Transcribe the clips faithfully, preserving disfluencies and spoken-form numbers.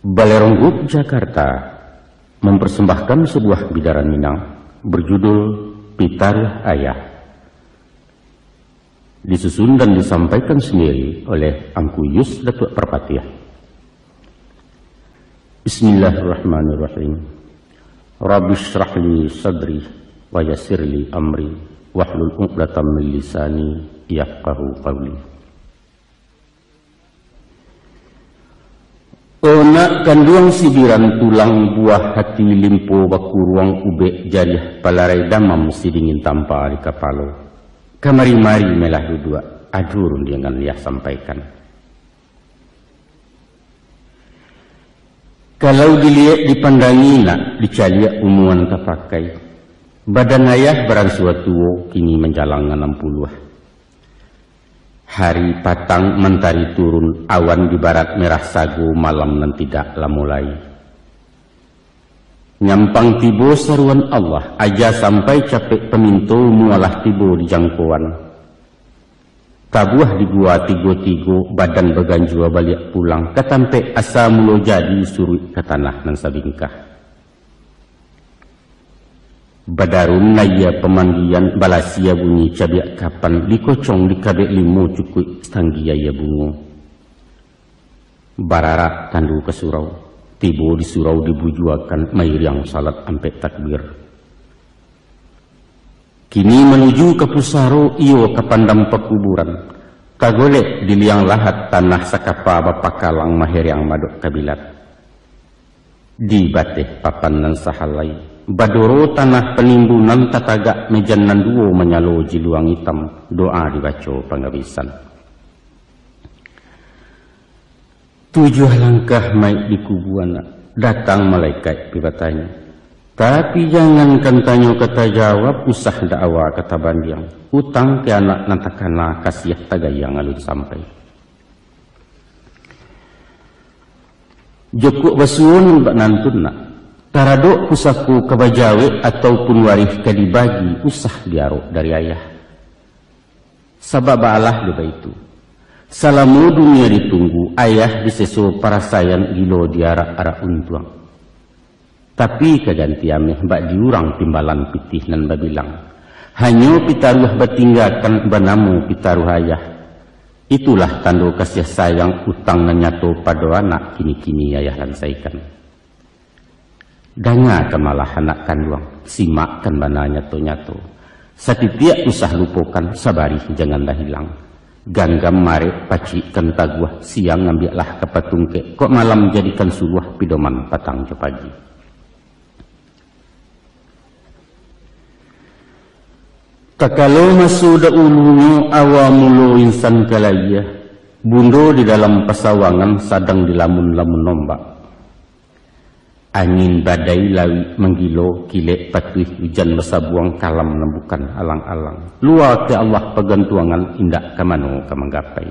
Balerong Group Jakarta mempersembahkan sebuah bidaran Minang berjudul Pitaruah Ayah. Disusun dan disampaikan sendiri oleh Angku Yus Datuak Parpatiah. Bismillahirrahmanirrahim. Rabbi shrah li sadri wa yassir li amri wahlul uqdatam min lisani yafqahu qawli. O nak kanduang sibiran tulang, buah hati limpo bakuruang, ubek jariah palarai damam, sidingin tampa di kapalo. Kamari-mari melah duduak, ado rundiangan liah sampaikan. Kalau diliek dipandangi nak, dicaliak umuan tapakai. Badan ayah baransua tuo, kini manjalang anam puluah. Hari patang, mantari turun, awan di barat merah sago, malam nan tidak lamo lai. Nyampang tibo saruan Allah, aja sampai capek paminto, mualah tibo di jangkoan. Tabuah di gua tigo-tigo, badan baganjua baliak pulang, ka tampek asa mulo jadi, suruik ka tanah nan sabingkah. Badarun aia pamandian, balasia bunyi cabiak kapan, dikocong dikabek limo, cukuik satanggi aia bungo. Bararak tandu ka surau, tibo di surau dibujuakan, mairiang salat ampek takbir. Kini manuju ka pusaro, iyo ka pandam pakuburan. Tagolek di liang lahat, tanah sakapa bapakalang, maheriang madok kabilat. Di bateh papan nan sahalai, badoro tanah panimbunan, tatagak mejan nan duo, manyalo jiluang itam, doa dibaco pangabisan. Tujuah langkah maik dikubuan, datang malaikat pi batanyo. Tapi jangankan tanyo ka tajawab, usah dakwa ka tabandiang. Utang ka anak nan takana, kasiah tagayang alun sampai. Jokok basuo nan bak nantun nak, taradok pusako ka bajawek, ataupun warih ka dibagi, usah diarok dari ayah. Sabab baalah dek baitu, salamo dunia ditunggu, ayah diseso parasaian, gilo diarak-arak untuang. Tapi ka ganti ameh, bak di urang timbalan pitih nan babilang. Hanyo pitaruah batinggakan, banamo pitaruah ayah. Itulah tando kasiah sayang, utang nan nyato pado anak, kini-kini ayah lansaikan. Dangakan malah anak kanduang, simakkan bana nyato-nyato. Satitiak usah lupokan, sabarih janganlah hilang. Ganggam marek pacikkan taguah, siang ambiaklah ka patungkek, kok malam jadikan suluah, pidoman patang jo pagi. Takalo maso daulunyo, awa mulo insan ka layie, bundo di dalam pasawangan, sadang dilamun-lamun ombak. Angin badai lawik manggilo, kilek patuih ujan basabuang, kalam nan bukan alang-alang. Lua ka Allah pagantuangan, indak ka mano ka manggapai.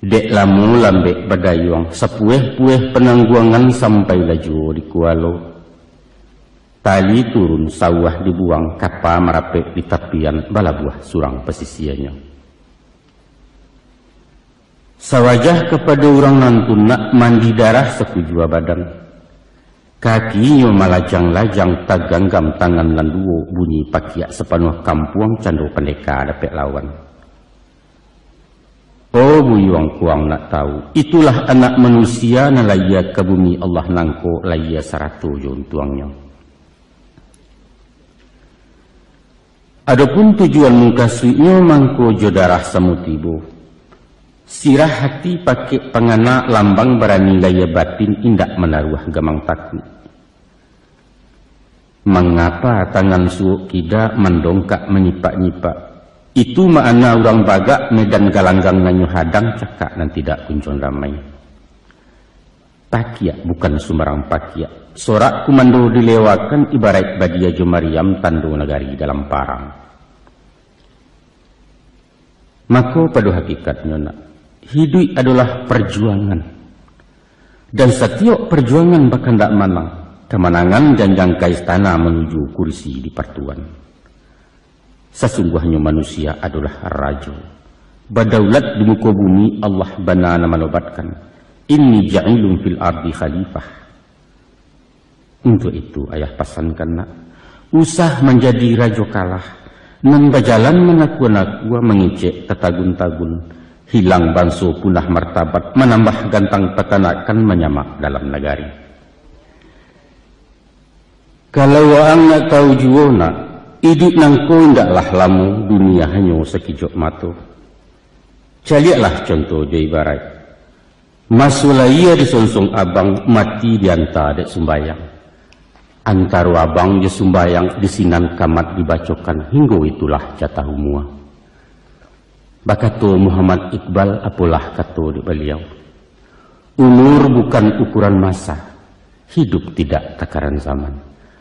Dek lamo lambek badayuang, sapueh-pueh panangguangan, sampailah juo di kualo. Tali turun sauah dibuang, kapa marapek di tapian, balabuah surang pasisianyo. Sawajah kapado urang nan tunak, mandi darah sakujua badan. Kakinyo malajang-lajang, taganggam tangan nan duo, bunyi pakiak sapanuah kampuang, cando pandeka dapek lawan. Oh buyuang kuang nak tahu, itulah anak manusia nan layie ka bumi Allah nangko, layie sarato jo untuangnyo. Adopun tujuan mukasuiknyo mangko jo darah samo tibo. Sirah hati pakek pangana, lambang barani layie batin, indak manaruah gamang takuik. Mangapa tangan suok kida, mandongkak manyipak-nyipak? Itu makna urang bagak, medan galanggang nan nyo hadang, cakak nan tidak kunjuang damai. Pakiak bukan sumbarang pakiak. Sorak kumando dilewakan, ibaraik badia jo mariam, tando nagari dalam parang. Mako, pado hakikatnyo, nak, hiduik adolah parjuangan. Dan satiok parjuangan bakandak manang. Kamanangan janjang ka istana, manuju kursi dipartuan. Sasungguahnyo manusia adolah rajo. Badaulat di muko bumi, Allah bana nan manobatkan. Inni ja'ilun fil ardi khalifah. Untuk itu, ayah pasankan nak, usah manjadi rajo kalah, nan bajalan manakua-nakua, mangecek tatagun-tagun, hilang banso, punah martabat, manambah gantang patanakan, manyamak dalam nagari. Kalau waang nak tahu juo nak, iduik nangko indaklah lamo, dunia hanyo sakijok mato. Caliaklah contoh jo ibaraik. Maso lahia disonsong abang, mati dianta dek sumbayang. Antaro abang jo sumbayang di sinan kamat dibacokan, hinggo itulah jatah umua. Bakato Muhammad Iqbal, apolah kato dek baliau, "Umur bukan ukuran masa, hidup tidak takaran zaman.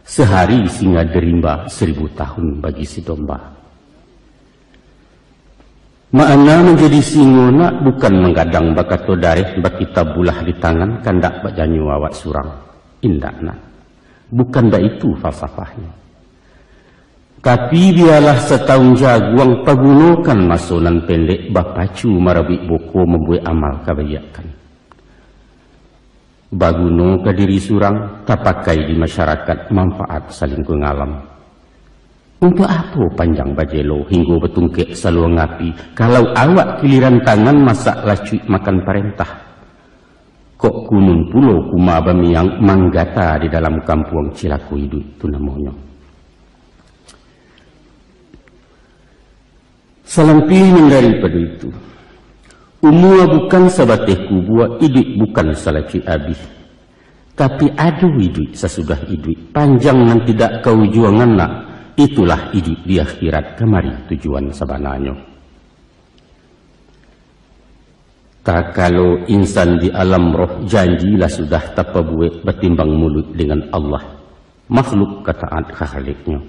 Sehari singa di rimba, seribu tahun bagi si domba." Makna manjadi singo nak bukan manggadang bakato dareh, bakitab bulah di tangan, kandak bajanyo awak surang. Indak nak. Bukan baitu falsafahnyo. Tapi bialah satahun jaguang, pagunokan maso nan pendek, bapacu marabuik buko, mambuek amal kabaikan. Baguno ka diri surang, tapakai di masyarakat, manfaat salingkuang alam. Untuak apo panjang bajelo hinggo batungkek saluang api, kalau awak kiliran tangan masak lacuik makan parentah? Kok kunun pulo kuma bamiang, manggata di dalam kampuang, cilako iduik tu namonyo. Salampih nan daripado itu, umua bukan sabateh kubua, iduik bukan salacuik abih. Tapi ado iduik sasudah iduik, panjang nan tidak kaujuangan nak, itulah iduik di akhirat, kamari tujuan sabananyo. Takalo insan di alam roh, janji lah sudah tapabuek, batimbang muluik dengan Allah, makhluk ka taat ka Khaliknyo.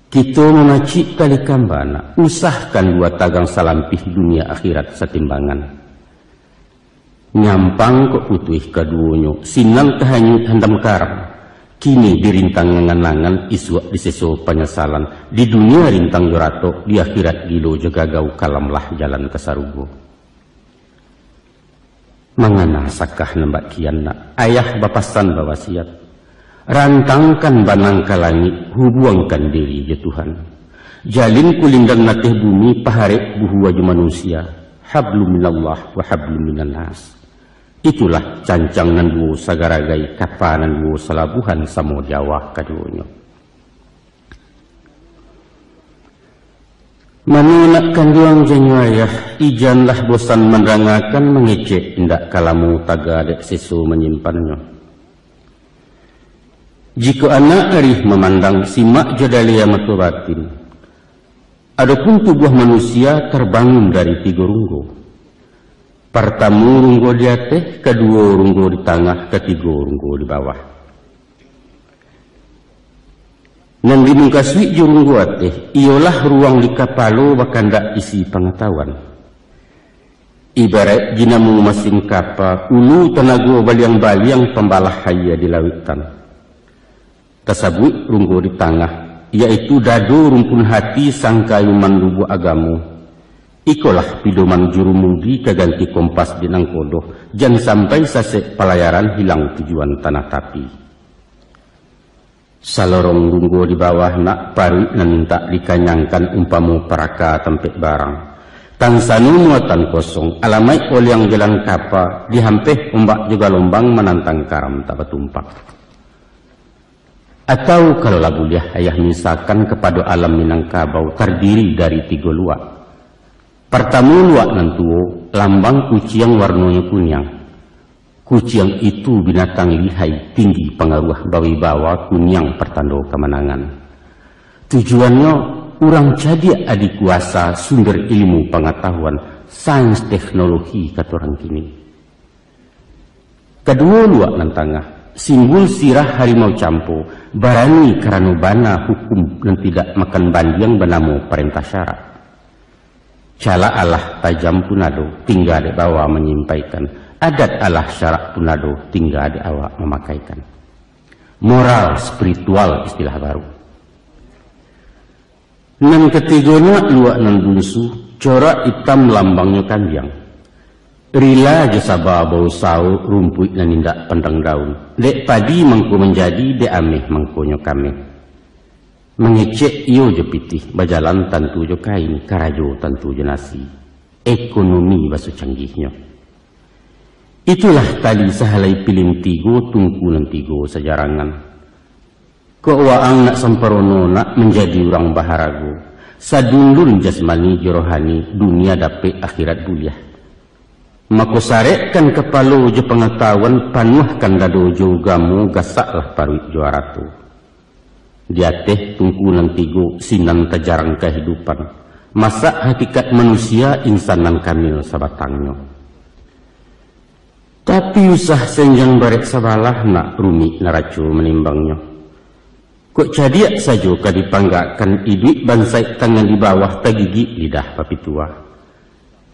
Kito mamacik tali kamba nak, usahkan dua tagang, salampih dunia akhirat satimbangan. Nyampang kok putuih kaduonyo, sinan tahanyuik handam karam. Kini dirintang angan-angan, isuak diseso panyasalan. Di dunia rintang jo ratok, di akhirat gilo jo gagau, kalamlah jalan ka sarugo. Mangana sakah nan bak kian nak, ayah bapasan bawasiat, rantangkan banang ka langik, hubuangkan diri jo Tuhan. Jalin kulindan nateh bumi, paharek buhua jo manusia, hablum minallah wa hablum minannas. Itulah cancang nan duo sagaragai, kapa nan duo salabuhan, samo di awah kaduonyo. Mano nak kanduang janyo ayah, ijanlah bosan mandangakan, mangecek indak ka lamo, taga dek seso manyimpannyo. Jikok anak arih mamandang, simak jo dalia mato batin. Adopun tubuah manusia tarbangun dari tigo runggo. Partamo runggo di ateh, kaduo runggo di tangah, katigo runggo di bawah. Nan dimukasuik jo runggo ateh, iyolah ruang di kapalo, bakandak isi pangatahuan. Ibaraik dinamo masin kapa, ulu tanago baliang-baliang, pambalah aia di lautan. Tasabuik runggo di tangah, yaitu dado, rumpun hati, sangkayuman lubuak agamo. Ikolah pidoman jurumudi, ka ganti kompas di nangkodoh, jan sampai sasek palayaran, hilang tujuan tanah tapi. Salorong runggo di bawah nak, paruik nan mintak dikanyangkan, umpamo paraka tampek barang. Tansano muatan kosong, alamaik oliang jalan kapa, dihampeh ombak jo galombang, manantang karam tak batumpak. Atau kalau lah buliah ayah misalkan kapado alam Minangkabau, tardiri dari tigo luak. Partamo luak nan tuo, lambang kuciang warnonyo kuniang. Kuciang itu binatang lihai, tinggi pangaruah, bawibawa, kuniang partando kamanangan. Tujuannyo, urang cadiak, adikuasa, sumber ilmu pangatahuan, sains teknologi kato urang kini. Kaduo luak nan tangah, simbul sirah harimau campo, barani karano bana, hukum nan tidak makan bandiang, banamo parentah syarak. Calak alah tajam pun ado, tingga dek bawa manyimpaikan. Adat alah syarak pun ado, tingga dek awak mamakaikan. Moral spiritual istilah baru. Nan katigo nak luak nan bunsu, corak itam lambangnyo kambiang. Rila jo saba bausaho rumpuik nan indak pandang daun. Dek padi mangko manjadi, dek ameh mangkonyo kameh. Mangecek iyo jo pitih, bajalan tantu jo kain, karajo tantu jo nasi. Ekonomi baso canggihnyo. Itulah tali sahalai pilin tigo, tungku nan tigo sajarangan. Kok waang nak samparono, nak manjadi urang baharago, sadundun jasmani jo rohani, dunia dapek, akhirat buliah. Mako sarekkan kapalo jo pangatahuan, panuahkan dado jo ugamo, gasaklah paruik jo arato. Di ateh tungku nan tigo, sinan tajarang kahidupan. Masak hakikat manusia, insan nan kamil sabatangnyo. Tapi usah senjang barek sabalah, nak, rumik naraco manimbangnyo. Kok cadiak sajo ka dipanggakkan, iduik bansaik tangan di bawah, tagigik lidah papituah.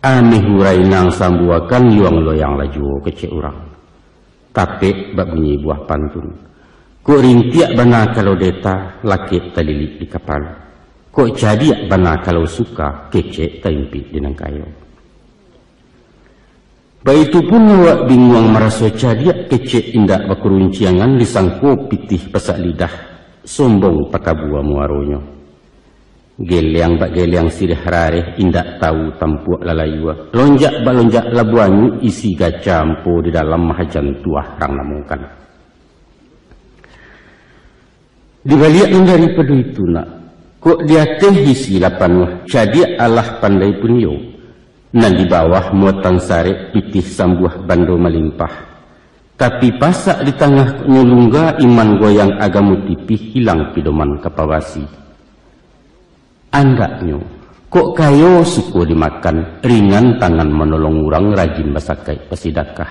Ameh urai nan sambuakan, yuang loyang lah juo kecek urang. Tapek bak bunyi buah pantun. Kok rintiak bana kalau deta, lakek talilik di kapalo. Kok cadiak bana kalau suka, kecek taimpik di nan kayo. Baitu pun awak binguang maraso cadiak, kecek indak bakurunciangan, disangko pitih pasak lidah, sombong pakabua muaronyo. Geliang bak geliang siriah rareh, indak tahu tampuak lalayua, lonjak bak lonjak labuah anyuik, isi gaca ampo di dalam, mahajan tuah rang namokan. Di baliak nan daripado itu, nak, kok di ateh isi lah panuah, cadiak alah pandai pun iyo, nan di bawah muatan sarek, pitih sambuah bando malimpah. Tapi pasak di tangah kok nyo lungga, iman goyang agamo tipih, hilang pidoman ka pabasi. Andaknyo, kok kayo suko dimakan, ringan tangan manolong urang, rajin basakaik basidakah.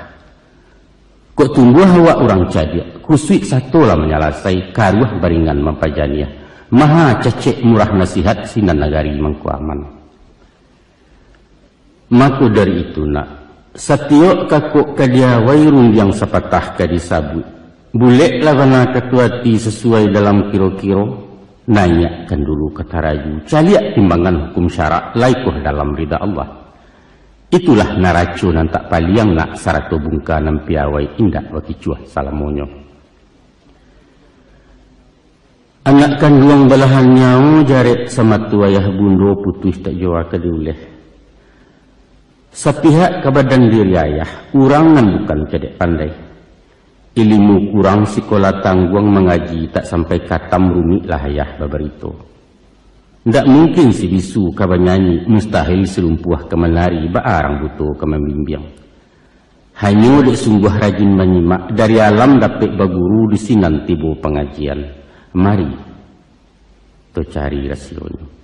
Kok tumbuah awak urang cadiak, kusuik sato lah manyalasai, karuah baringan mampajaniah, maha cacek murah nasihat, sinan nagari mangko aman. Mako dari itu, nak, satiok kakok ka diawai, rundiang sapatah ka disabuik. Buleklah bana kato ati, sasuai dalam kiro-kiro, naiakkan dulu ka taraju, caliak timbangan hukum syarak, lai koh dalam rida Allah. Itulah naraco nan tak paliang, nak, sarato bungka nan piawai, indak bakicuah salamonyo. Anak kanduang balahan nyawo, jarek samato ayah bundo, putuih tak jua ka diuleh. Sapihak ka badan diri ayah, urang nan bukan cadiak pandai. Ilimu kurang, sikola tangguang, mangaji tak sampai katam, rumiklah ayah babarito. Ndak mungkin si bisu ka banyanyi, mustahil si lumpuah ka manari, baa rang buto ka mambimbiang. Hanyo dek sungguah rajin manyimak, dari alam dapek baguru, di sinan tibo pangajian. Mari, to cari rasionyo.